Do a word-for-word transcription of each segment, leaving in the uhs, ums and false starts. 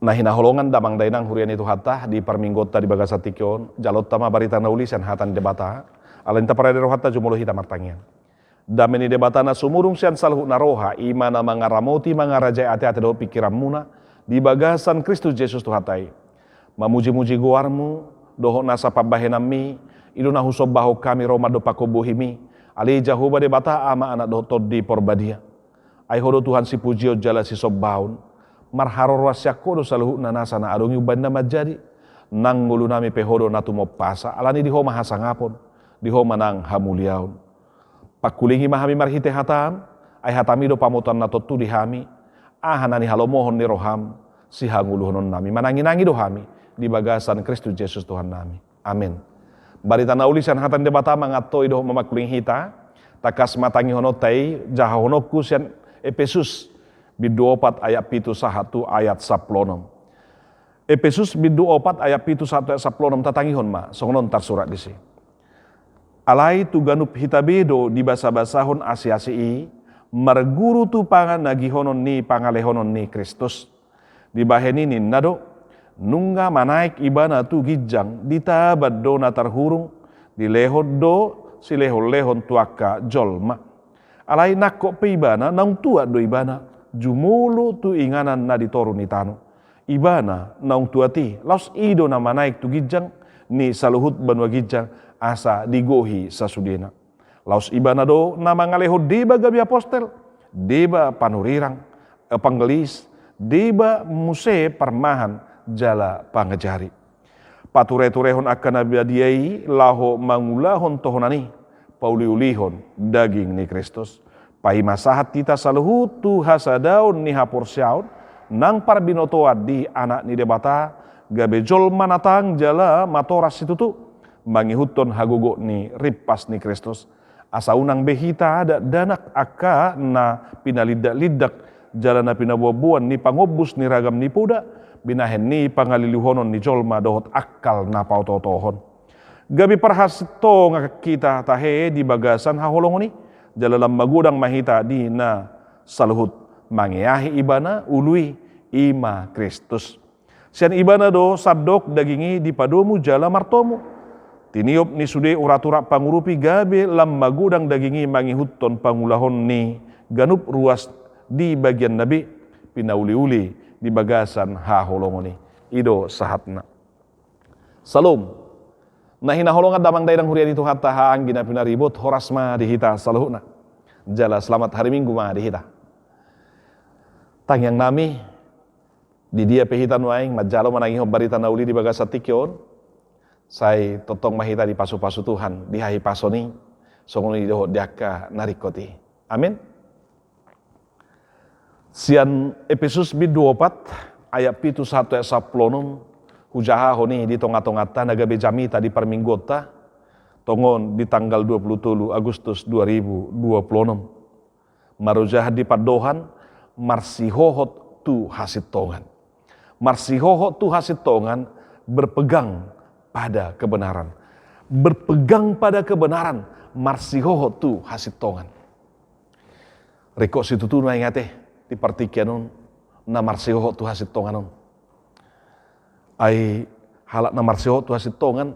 Na hinaholongan damang dainang huria ni Tuhanta, di parmingguonta di bagasan tingki on, jalonta ma barita na uli sian hata ni Debata. Alani i taparade rohanta, jumolo hita martangiang. Dame ni Debata na sumurung sian saluhut na roha, i ma na mangaramoti mangarajai ateate dohot pingkiranmuna di bagasan Kristus Jesus Tuhanta i. Mamujimuji goarmu dohot nasa pambahenanmi, i do na husombahon hami ro mandompakkon bohimi, ale Jahowa Debata, Ama, Anak dohot Tondi Porbadia. Ai Ho do Tuhan sipujion jala sisombaon. Marharoroan sian Ho do saluhutna nasa na adong i umbahen na manjadi. Nang ngolunami pe Ho do na tumompasa, alani di Ho ma hasangapon, di Ho ma nang hamuliaon. Pangkulingi ma hami marhite hataM, ai hataMi do pamotoan na tontu di hami, aha na nihalomohon ni rohaM, sihangoluhononnami. Mananginangi do hami di bagasan Kristus Jesus Tuhannami. Amen. Barita na uli sian hata ni Debata mangantoi dohot mamangkulingi hita, tangkas ma tangihononta i, jahahononku sian Epesus bindu opat ayat pitu sahat tu ayat sampulu onom. Epesus bindu opat ayat pitu sahat tu ayat sampulu onom, tatangihon ma, songon on tarsurat disi. Alai tu ganup hita be do dibasabasahon asiasi i, marguru tu panagihonon ni pangalehonon ni Kristus. Dibahen i ninna do, nunga manaek Ibana tu ginjang, ditaban do na tarhurung, dilehon do silehonlehon tu angka jolma. Alai nangkok pe Ibana, naung tuat do Ibana, jumolo tu inganan na di toru ni tano. Ibana naung tuat i, laos i do na manaek tu ginjang ni saluhut banua ginjang, asa digohi sasudena. Laos Ibana do na mangalehon deba gabe apostel, deba panurirang, evangelis, deba muse parmahan jala pangajari. Patureturehon angka na badia i laho mangulahon tohonan i, pauliulihon daging ni Kristus. Paima sahat hita saluhut tu hasadaon ni haporseaon nang parbinotoan di Anak ni Debata, gabe jolma na tang jala matoras situtu, mangihuthon hagogoon ni rimpas ni Kristus. Asa unang be hita dakdanak angka na pinalindaklindak jala na pinaboanboan ni pangombus ni ragam ni poda, binahen ni pangaliluhonon ni jolma dohot angkal na paotootohon. Gabe parhasintongan hita tahe di bagasan haholongon i, jala lam magodang ma hita di na saluhut mangeahi Ibana ulu i, i ma Kristus. Sian Ibana do sandok daging i dipadomu jala martomu. Tiniop ni sude uraturan pangurupi gabe lam magodang daging i mangihuthon pangulahon ni ganup ruas di bagianna be pinauliuli di bagasan haholongon i. I do sahatna. Salom. Na hinaholongan damang dainang huria ni Tuhanta, haha anggi na pinaribot, horas ma di hita saluhutna. Jala selamat hari Minggu ma di hita. Tangiangnami, di dia pe hita nuaeng manjalo manangihon barita na uli di bagasan tingki on, sai tongtong ma hita dipasupasu Tuhan di hahipason i, songon i dohot di angka na ringkot i. Amin. Sian Epesus bindu opat ayat pitu sahat tu ayat sampulu onom, hujahahon i di tongatonganta na gabe jamita di parmingguonta, tongon di tanggal dua pulu tolu Agustus dua ribu dua pulu onom. Marojahan di pandohan, marsihohot tu hasintongan. Marsihohot tu hasintongan, berpegang pada kebenaran. Berpegang pada kebenaran, marsihohot tu hasintongan. Ringkot situtu nuaeng ate di partingkian on na marsihohot tu hasintongan on. Ai halak na marsihohot tu hasintongan,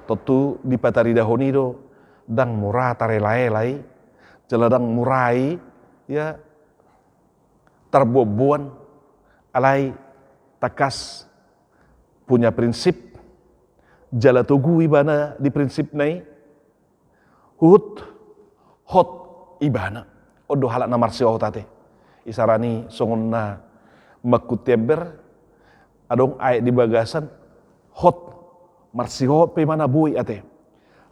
tontu dipataridahon i do, ndang mura tarelaela i, jala ndang mura i, ya, tarboanboan, alai tangkas punya prinsip, jala togu ibana di prinsipna i, huhut hot ibana. On do halak na marsihohot ate. Isarana songon na mangkuti ember, adong aek di bagasan, hot, marsihohot pe ibana boi ate.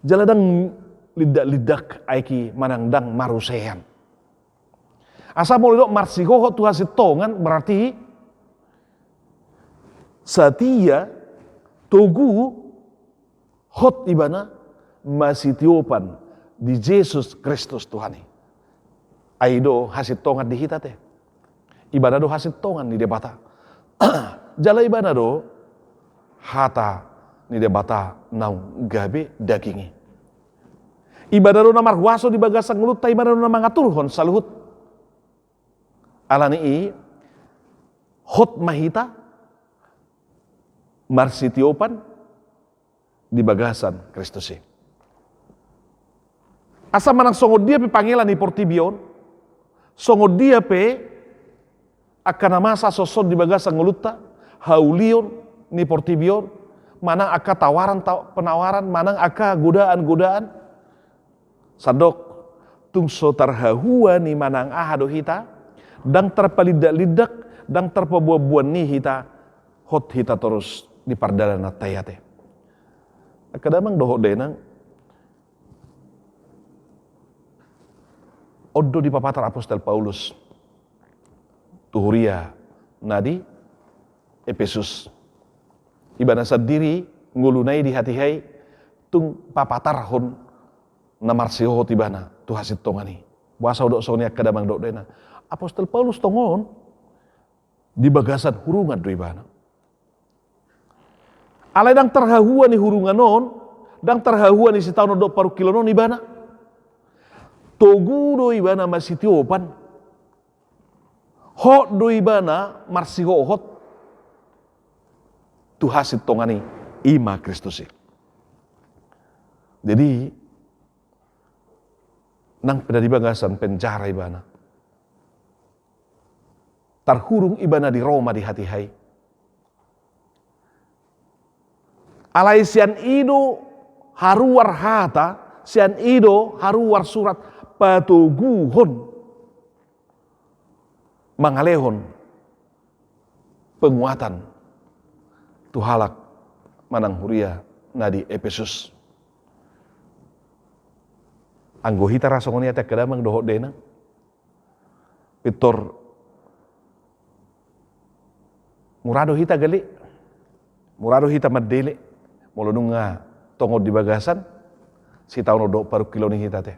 Jala ndang lindaklindak aek i manang ndang marusean. Asa molo didok marsihohot tu hasintongan, berarti setia, togu, hot ibana masitiopan di Jesus Kristus Tuhan i. Ai do hasintongan di hita ate. Ibana do hasintongan ni Debata. Jala ibana do hata ni Debata naung gabe daging i. Ibana do na marhuaso di bagasan ngolunta, ibana do na mangaturhon saluhut. Alani i, hot ma hita, marsitiopan di bagasan Kristus i. Asa manang songon dia pe pangela ni portibi on, songon dia pe angka na masa songon di bagasan ngolunta, haulion ni portibi on, manang angka tawaran, ta-, penawaran, manang angka godaan-godaan, sandok, tung so tarhahua ni manang aha do hita, ndang tarpalindak-lindak, ndang tarpaboan-boan ni hita, hot hita torus di pardalananta i ate. Angka damang dohot dainang, on do dipapatar apostel Paulus tu huria na di Epesus. Ibana sandiri ngoluna i di hatiha i tung papatarhon na marsihohot ibana tu hasintongan i. Boasa hudok songon i angka damang dohot dainang? Apostel Paulus tongon di bagasan hurungan do ibana. Alai ndang tarhahua ni hurungan on, ndang tarhahua ni sitaonon dohot parungkilon on ibana. Togu do ibana masitiopan. Hot do ibana marsihohot tu hasintongan i, i ma Kristus i. Jadi, nang pe na di bagasan penjara ibana, tarhurung ibana di Roma di hatiha i. Alai sian i do haruar hata, sian i do haruar surat patoguhon, mangalehon penguatan tu halak manang huria na di Epesus. Anggo hita ra songon i ate angka damang dohot dainang, pintor mura do hita gale, mura do hita mandele, molo nunga tongon di bagasan sitaonon dohot parungkilon i hita ate.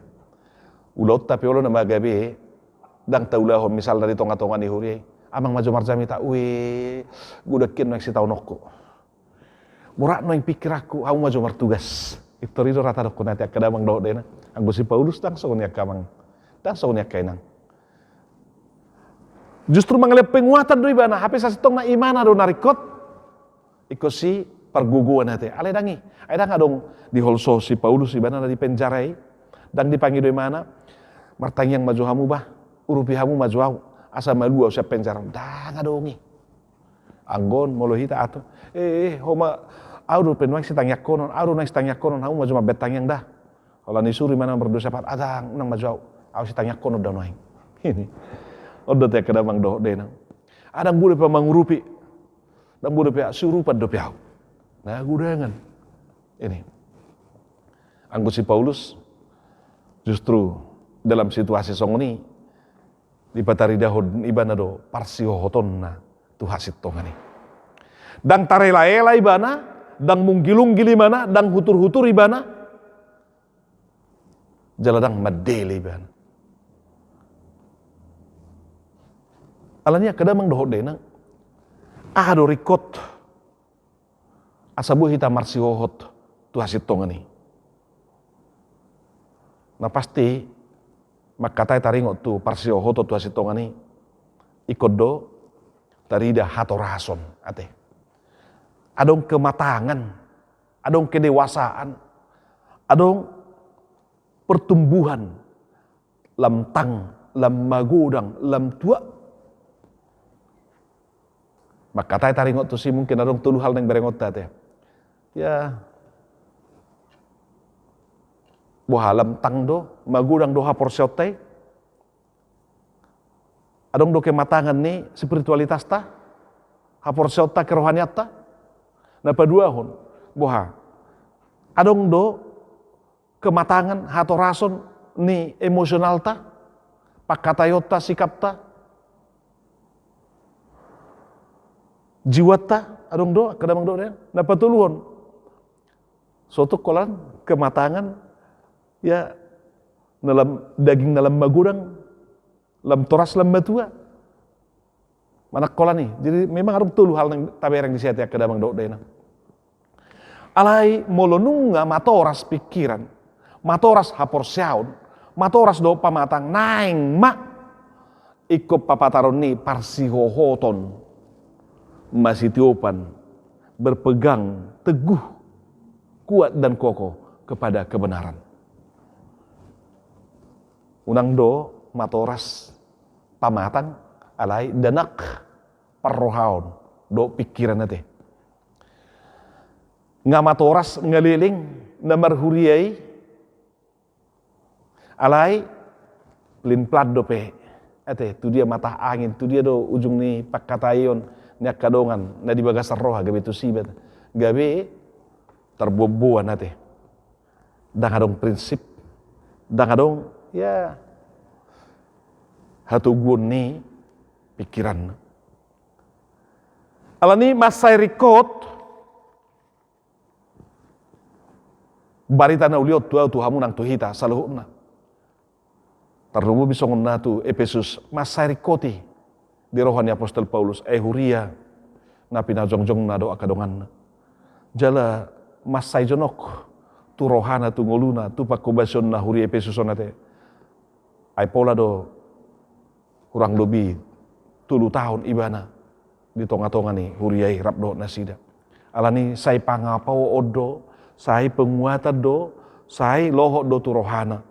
Ulaonta pe olo nama gabe, ndang taulahon misalna di tonga-tonga ni huria i, amang ma jo marjamita, ue, godang hian nuaeng sitaononku. Mura nuaeng pingkiranku, hamu ma jo martugas. Pintor i do ra tadokkon ate angka damang dohot dainang. Anggo si Paulus ndang songon i angka amang, ndang songon i angka inang. Justru mangalehon penguatan do ibana, hape sasintongna imana do na ringkot. Ingkon si pargogoan ate. Alai ndang i. Ai ndang adong diholso si Paulus ibana na di penjara i. Ndang dipangido imana, martangiang ma jo hamu bah, urupi hamu ma jo au, asa malua au sian penjara. Ndang adong i. Anggo on molo hita ate, eh, eh, ho ma, au do pe nuaeng sitangiangkonon, au do nuaeng sitangiangkonon, hamu ma jo mambahen tangiang da. Holan isuru imana mardosa pat, ah ndang, unang ma jo au, au sitangiangkonon da nuaeng. Ini. On do ate angka damang dohot dainang. Ah ndang boi dope au mangurupi. Ndang boi dope au, siurupan dope au. Na godangan. Ini. Anggo si Paulus justru dalam situasi songon i dipataridahon ibana do parsihohotonna tu hasintongan i. Ndang tarela-ela ibana, ndang munggil-unggil ibana, ndang hutur-hutur ibana, jala ndang mandele ibana. Alani i angka damang dohot dainang, aha do ringkot asa boi hita marsihohot tu hasintongan i? Na pasti mangkatai taringot tu parsihohoton tu hasintongan i, ingkon do tarida hatorason ate. Adong kematangan, adong kedewasaan, adong pertumbuhan lam tang, lam magodang, lam tuak. Mangkatai taringot tusi mungkin adong tolu hal naeng berengonta ate. Ya. Boha, lam tang do, magodang do haporseaonta i. Adong do kematangan ni spiritualitasta, haporseaonta, kerohanianta. Na paduahon, boha, adong do kematangan, hatorason ni emosionalta, pangkataionta, sikapta, jiwanta, adong do angka damang dohot dainang. Na patoluhon, so tung holan kematangan, ya, na lam, daging na lam magodang, lam toras, lam matua. Manang holan i. Jadi memang adong tolu hal naeng tabereng disi ate angka damang dohot dainang. Alai molo nunga matoras pingkiran, matoras haporseaon, matoras dohot pamatang, naeng ma ingkon papataron ni parsihohoton masitiopan berpegang teguh, kuat dan kokoh kepada kebenaran. Unang do matoras pamatang, alai danak parrohaon dohot pingkiran ate. Nga matoras, nga leleng na marhuria i, alai pelin-pelan dope ate, tu dia matah angin, tu dia do ujung ni pangkataion ni angka dongan na di bagasan roha gabe tusi be, gabe tarboan-boan ate. Ndang adong prinsip, ndang adong, ya, hatoguon ni pingkiranna. Alani mansai ringkot barita na uli on tu ahu, tu hamu nang tu hita saluhutna. Tarlumobi songon na tu Epesus, mansai ringkot i di roha ni apostel Paulus, ai huria na pinajongjongna do angka donganna. Jala mansai jonok tu rohana, tu ngoluna, tu pangkobasionna huria Epesus on ate. Ai pola do hurang lobi tolu taon ibana di tonga-tonga ni huria i rap dohot nasida. Alani sai pangapoon do, sai penguatan do, sai lohot do tu rohana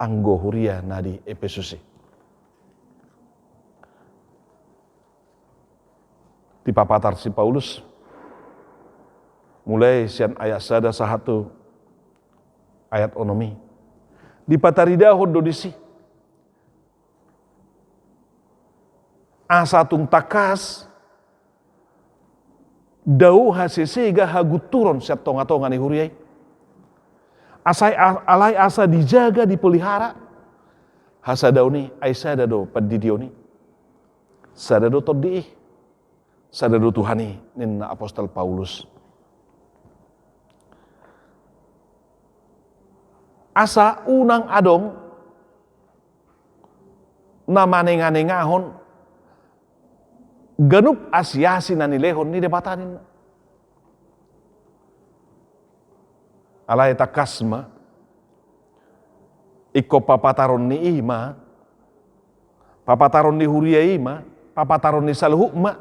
anggo huria na di Epesus i. Dipapatar si Paulus mulai sian ayat sada sahat tu ayat onom i. Dipataridahon do disi asa tung tangkas dao hasesega, hagunturon sian tonga-tonga ni huria i. Asa, alai asa dijaga, dipelihara hasadaon i, ai sada do pandidion i, sada do tondi i, sada do Tuhan i, ninna apostel Paulus. Asa unang adong na manenga-nengahon ganup asi-asi na nilehon ni Debata, ninna. Alai tangkas ma, ingkon papataron ni i ma, papataron ni huria i ma, papataron ni saluhut ma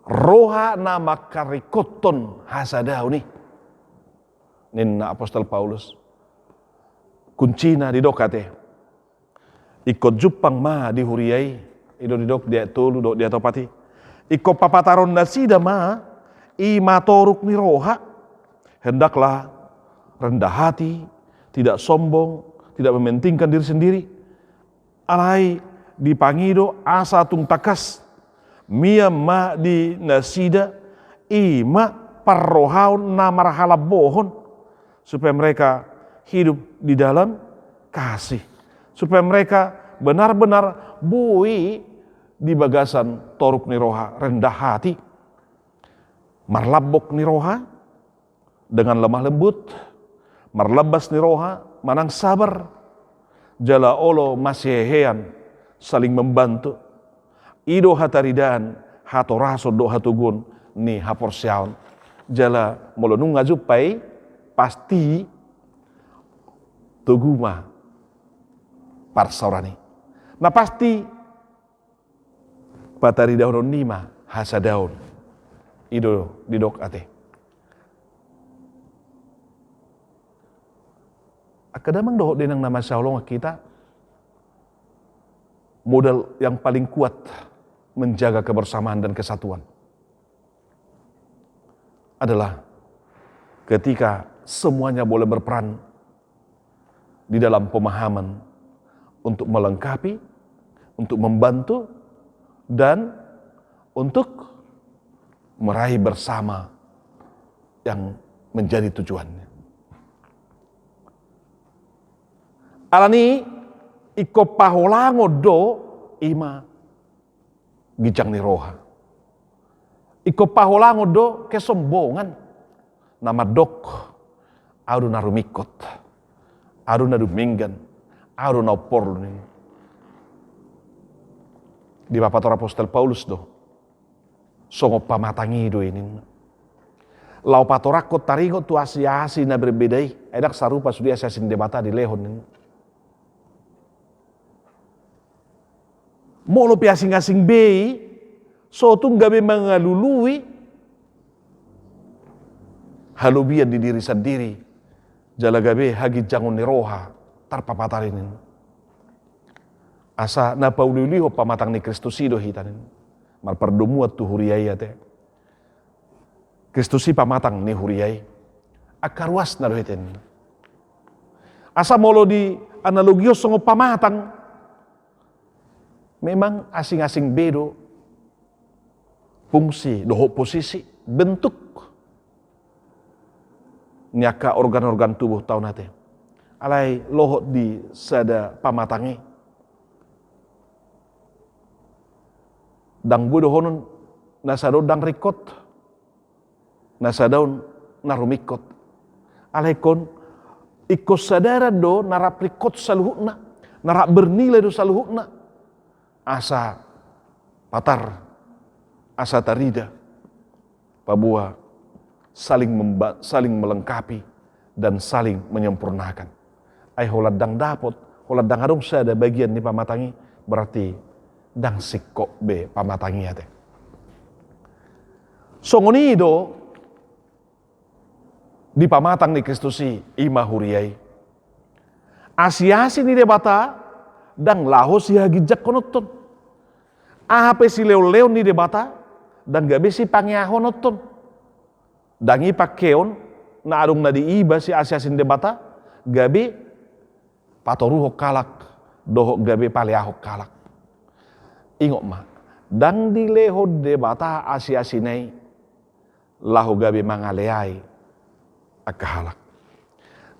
roha na mangkaringkothon hasadaon i, ninna apostel Paulus. Kuncina didok ate, ingkon jumpang ma di huria i, i do didok di ayat tolu dohot di ayat opat i. Ingkon papataron nasida ma, i ma toruk ni roha, hendaklah rendah hati, tidak sombong, tidak mementingkan diri sendiri. Alai dipangido asa tung tangkas mian ma di nasida, i ma parrohaon na marhalambohon, supaya mereka hidup di dalam kasih, supaya mereka benar-benar boi di bagasan toruk ni roha, rendah hati, marlambok ni roha, dengan lemah lembut, marlambas ni roha, manang sabar, jala olo masihehean, saling membantu. I do hataridaan, hatorason dohot hatoguon ni haporseaon. Jala molo nunga jumpa i, pasti togu ma parsaoran i. Na pasti pataridahon ni ma hasadaon. I do didok ate. Angka damang dohot dainang na masihaholongan hita, modal yang paling kuat menjaga kebersamaan dan kesatuan adalah ketika semuanya boleh berperan di dalam pemahaman untuk melengkapi, untuk membantu, dan untuk meraih bersama yang menjadi tujuannya. Alani ingkon paholangon do i ma ginjang ni roha. Ingkon paholangon do kesombongan na mandok, ahu do na rumingkot, ahu do na dumenggan, ahu do na umporlu, ninna. Dipapator apostel Paulus do songon pamatang i do i, ninna. Laho patorangkon taringot tu asi-asi na berbeda i, ai ndang sarupa sude asi-asi ni Debata dilehon, ninna. Molo pe asing-asing be i, So tung gabe mangalului halobian di diri sandiri, jala gabe haginjangon ni roha tarpapatar i ninna. Asa na pauli-ulihon pamatang ni Kristus i do hita ninna. Marpardomuan tu huria i ate. Kristus i pamatang ni huria i. Angka ruasna do hita ninna. Asa molo dianalogihon songon pamatang, memang asing-asing be do fungsi dohot posisi, bentuk ni angka organ-organ tubuhta on ate. Alai lohot di sada pamatang i, ndang boi dohonon na sada on ndang ringkot, na sada on na rumingkot. Alai ingkon, ingkon sadaran do na rap ringkot saluhutna, na rap bernilai do saluhutna. Asa patar, asa tarida, paboa saling memba-, saling melengkapi dan saling menyempurnakan. Ai holan ndang dapot, holan ndang adong sada bagian ni pamatang i, berarti ndang singkop be pamatang i ate. Songon i do di pamatang ni Kristus i, i ma huria i. Asi-asi ni Debata ndang laho sihaginjangkononhon. Aha pe silehon-lehon ni Debata ndang gabe sipangeahononhon. Ndang i pangkeon na adong na diiba siasi-asi ni Debata gabe patoruhon halak dohot gabe paleahon halak. Ingot ma, ndang dilehon Debata asi-asina i laho gabe mangaleai angka halak.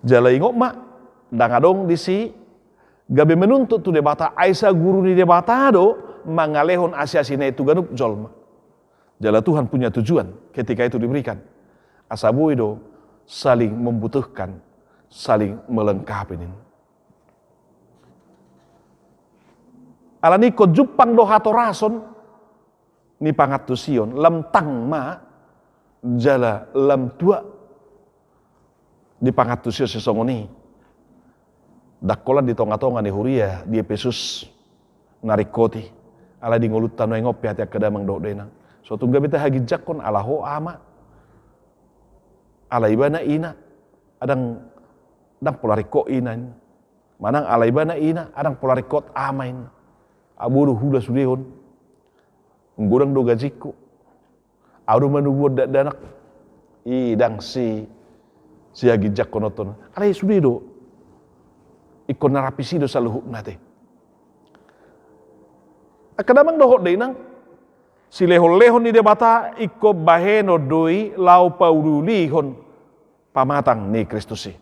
Jala ingot ma, ndang adong disi gabe menuntut tu Debata, ai saguru ni Debata do mangalehon asi-asina i tu ganup jolma. Jala Tuhan punya tujuan ketika itu diberikan. Asa boi do saling membutuhkan, saling melengkapi ninna. Alani ingkon jumpang do hatorason ni pangantusion, lam tang ma jala lam tuak di pangantusion sisongon i. Ndang holan di tonga-tonga ni huria di Epesus na ringkot i, alai di ngolunta nuaeng on pe ate angka damang dohot dainang. So tung gabe tahaginjangkon ala ho ama, ala ibana ina, adang, ndang pola ringkot ina. Manang ala ibana ina, adang pola ringkot ama ninna. Ahu do hula sudehon. Godang do gajingku. Ahu do manoguhon dakdanak. I ndang si, sihaginjangkononhon. Alai sude do. Ingkon na rap i do saluhutna ate. Angka damang dohot dainang, silehon-lehon ni Debata ingkon bahenon do i laho pauli-ulihon pamatang ni Kristus i.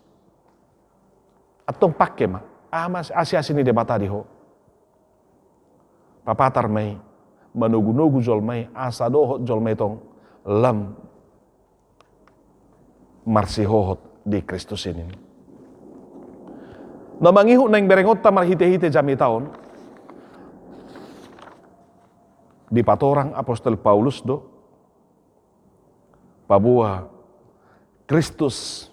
Antong pangke ma, aha ma asi-asi ni Debata di ho. Papatar ma i, manogu-nogu jolma i, asa dohot jolma i tong lam marsihohot di Kristus i ninna. Na mangihut naeng berengonta marhite-hite jamita on, dipatorang apostel Paulus do, paboa Kristus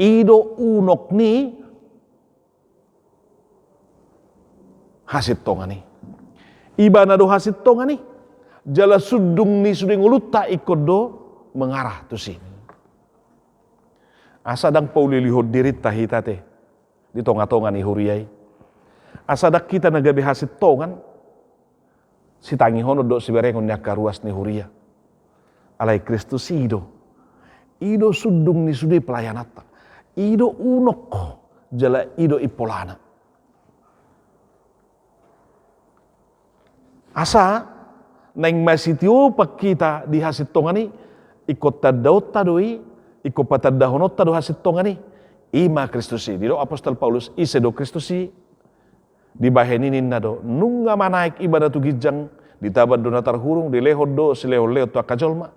i do unok ni hasintongan i. Ibana do hasintongan i. Jala sundung ni sude ngolunta ingkon do mengarah tusi. Asa ndang pauli-ulihon dirinta hita ate di tonga-tonga ni huria i. Asa ndang hita na gabe hasintongan, sitangihonon dohot siberengon ni angka ruas ni huria. Alai Kristus i do. I do sundung ni sude pelayananta. I do unok jala i do impolana. Asa naeng masitiopan hita di hasintongan i, ingkon tandaonta do i, ingkon patandahononta do hasintongan i. I ma Kristus i. Didok apostel Paulus, ise do Kristus i? Dibahen i ninna do, nunga manaek ibana tu ginjang, ditaban do na tarhurung, dilehon do silehon-lehon tu angka jolma.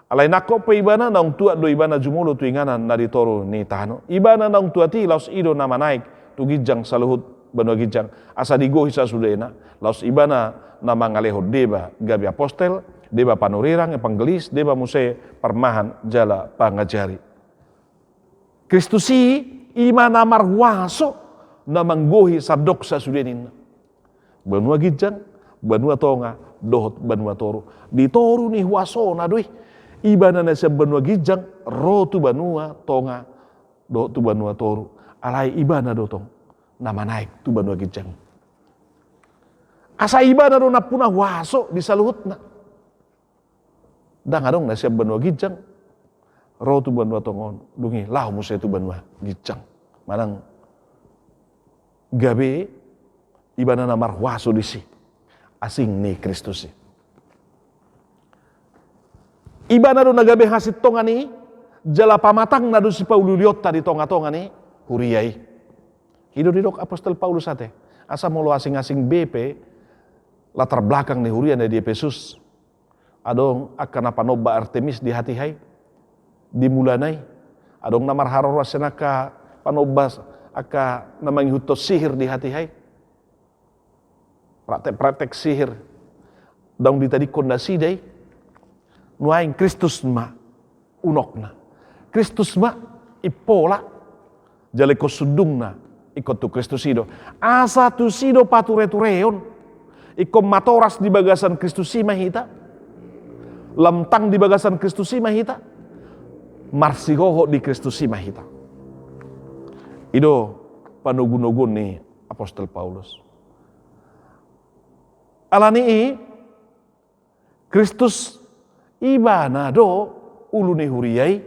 Alai nangkok pe ibana, naung tuat do ibana jumolo tu inganan na di toru ni tano. Ibana naung tuat i, laos i do na manaek tu ginjang saluhut banua ginjang, asa digohi sasudena, laos ibana na mangalehon deba gabe apostel, deba panurirang, evangelis, deba muse parmahan jala pangajari. Kristus i, i ma na marhuaso na manggohi sandok sasude ninna. Banua ginjang, Banua tonga dohot banua toru. Di toru ni huasona do i. Ibana na sian banua ginjang ro tu banua tonga dohot tu banua toru. Alai ibana do tong na manaek tu banua ginjang. Asa ibana do nampuna huaso di saluhutna. Ndang adong na sian banua ginjang ro tu banua tonga on, dung i laho muse tu banua ginjang. Manang gabe ibana na marhuaso disi, asing ni Kristus i. Ibana do na gabe hasintongan i, jala pamatangna do sipauliulionta di tongatonga ni huria i. I do didok apostel Paulus ate, asa molo asingasing be pe latar belakang ni huria na di Epesus, adong angka na panomba Artemis di hatiha i, di mulana i. Adong na marharoro sian angka panomba, angka na mangihuthon sihir di hatiha i. Praktek-praktek sihir. Ndang ditadingkon nasida i. Nuaeng Kristus ma unokna. Kristus ma impola. Jala ingkon sundungna ingkon tu Kristus i do. Asa tusi do paturetureon. Ingkon matoras di bagasan Kristus i ma hita. Lam tang di bagasan Kristus i ma hita. Marsihohot di Kristus i ma hita. I do panogunoguon ni apostel Paulus. Alani i, Kristus ibana do ulu ni huria i.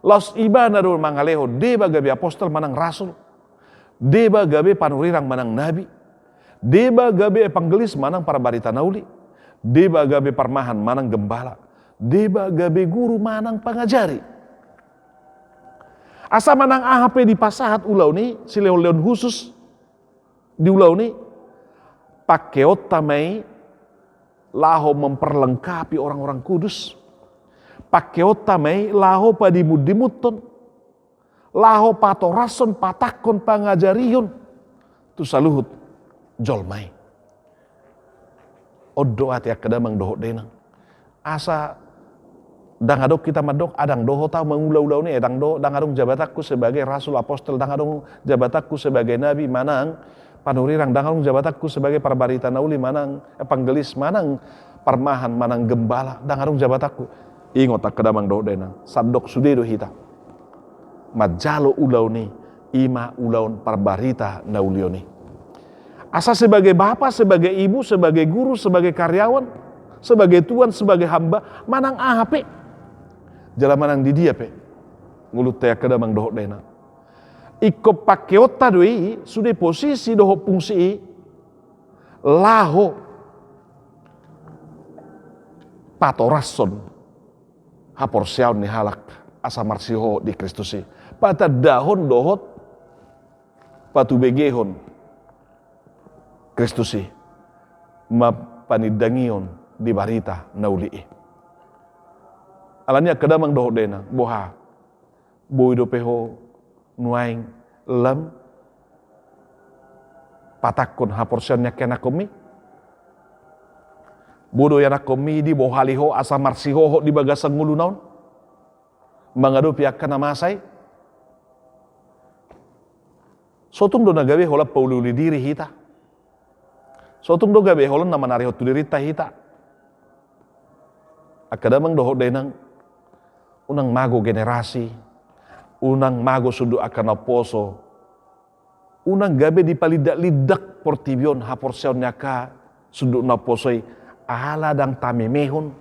Laos ibana do mangalehon deba gabe apostel manang rasul, deba gabe panurirang manang nabi, deba gabe evangelis manang parbarita na uli, deba gabe parmahan manang gembala, deba gabe guru manang pangajari. Asa manang aha pe dipasahat ulaon i, silehonlehon khusus di ulaon i, pangkeonta ma i laho memperlengkapi orang-orang kudus. Pangkeonta ma i laho padimundimunhon, laho patorashon, patangkon, pangajarihon tu saluhut jolma i. On do ate angka damang dohot dainang. Asa ndang adong hita mandok, ah, ndang dohot ahu mangula ulaon i, eh, ndang do, ndang adong jabatanku sebagai rasul apostel, ndang adong jabatanku sebagai nabi manang panurirang, ndang adong jabatanku sebagai parbarita na uli manang evangelis manang parmahan manang gembala, ndang adong jabatanku. Ingot angka damang dohot dainang, sandok sude do hita manjalo ulaon i, i ma ulaon parbarita na uli on i. Asa sebagai bapa, sebagai ibu, sebagai guru, sebagai karyawan, sebagai tuan, sebagai hamba, manang aha pe, jala manang di dia pe ngolunta i angka damang dohot dainang, ingkon pangkeonta do i sude posisi dohot fungsi i laho patorashon haporseaon ni halak asa marsihohot di Kristus i, patandahon dohot patubegehon Kristus i, ma panindangion di barita na uli i. Alani i angka damang dohot dainang, boha, boi dope ho nuaeng lam patangkon haporseaon ni angka ianakkonmi? Boi do ianakkonmi dibohali ho asa marsihohot di bagasan ngoluna on mangadopi angka na masa i? So tung do na gabe holan pauliuli diri hita. So tung do gabe holan na manarihon tu dirinta hita. Angka damang dohot dainang, unang mago generasi, unang mago sundut angka na umposo, unang gabe dipalindaklindak portibi on haporseaon ni angka sundut na umposo i, ala ndang tamemehon,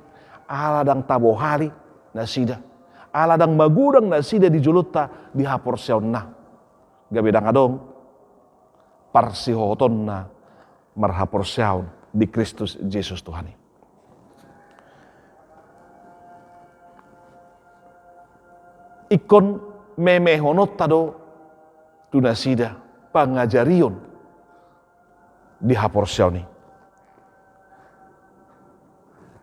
ala ndang tabohali nasida, ala ndang magodang nasida di jolonta di haporseaonna. Gabe ndang adong parsihohotonna marhaporseaon di Kristus Jesus Tuhan i. Ingkon memehononta do tu nasida pangajarion di haporseaon i.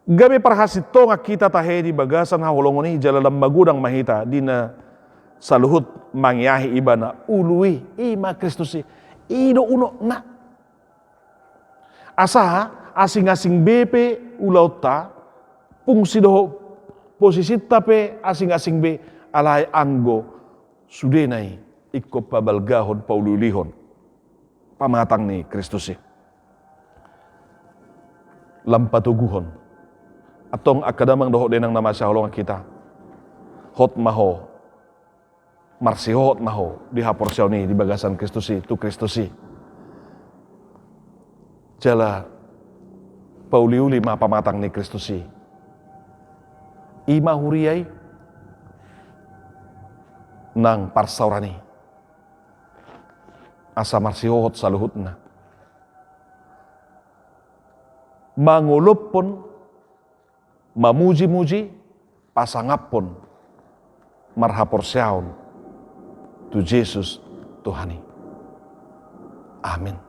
Gabe parhasintongan hita tahe di bagasan haholongon i, jala lam magodang ma hita di na saluhut mangeahi ibana ulu i, i ma Kristus i. I do unokna. Asa asing-asing be pe ulaonta, fungsi dohot posisinta pe asing-asing be, alai anggo sudena i ingkon pabalgahon, pauliulihon pamatang ni Kristus i. lam patoguhon. Antong angka damang dohot dainang na masihaholongan hita, hot ma ho, marsihohot ma ho di haporseaon i di bagasan Kristus i, tu Kristus i. Jala pauliuli ma pamatang ni Kristus i. I ma huria i nang parsaoran i, asa marsihohot saluhutna, mangolophon, mamujimuji, pasangaphon marhaporseaon tu Jesus Tuhan i. Amin.